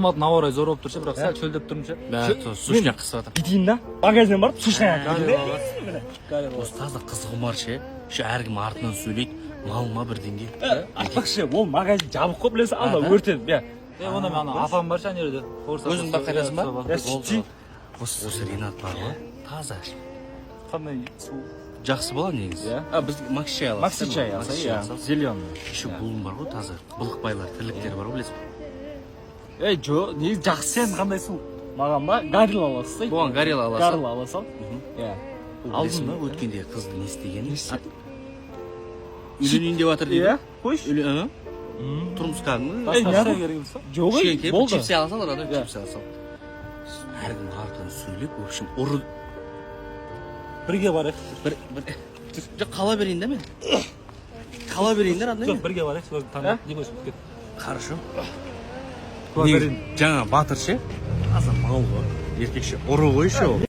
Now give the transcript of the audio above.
Алматының ауа райы зор болып тұр ше, бірақ сәл шөлдеп тұрмын ше. Бә, сушняк қысып жатыр. Бүйтейін да, магазиннен барып сушняк алып келейін. Осы таза қызғұмар ше, еще әркім артынан сөйлейді, мал ма, бірдеңе. Айтпақшы, ол магазин жабық қой, білесің, анда А, да? өртеніп, иә. Е, онда мен ана апам бар ше, ана жерде. Өзің барып қайтасың ба? Иә, сөйтсей. Осы Ринат бар ғой, таза. Қандай су? Жақсы бала негізі. Иә. А біз Макси чай аласыз. Макси чай алса, иә, зеленый. Еще бұлым бар ғой, таза былықбайлар, тірліктері бар ғой, білесің ба? Ей, жо, негізі жақсы. Сен қандай су? Маған ба, Горилла аласыз. Бұған Горилла аласың. Горилла ала сал, иә. Білесің ба, өткенде қызды не істегенін? Үйленейін деп жатыр дейді. Иә, қойшы. Тұрмысқа кәдімгі. Ей, Басқа неғып? шай керек емес па? Жоқ, ей, Кішкене болды. Чипсы ала сал, родной, Иә. чипсы ала сал. Әркім артынан сөйлеп, в общем, ұры. Бірге барайық. Бір жоқ, қала берейін да мен. Қала берейін да, родной. Жоқ, бірге барайық, өзің таңдап, не қойсын кет. Хорошо. Қуа берейін. Жаңа батыр ше, таза мал ғой, еркекше, ұры ғой еще ол.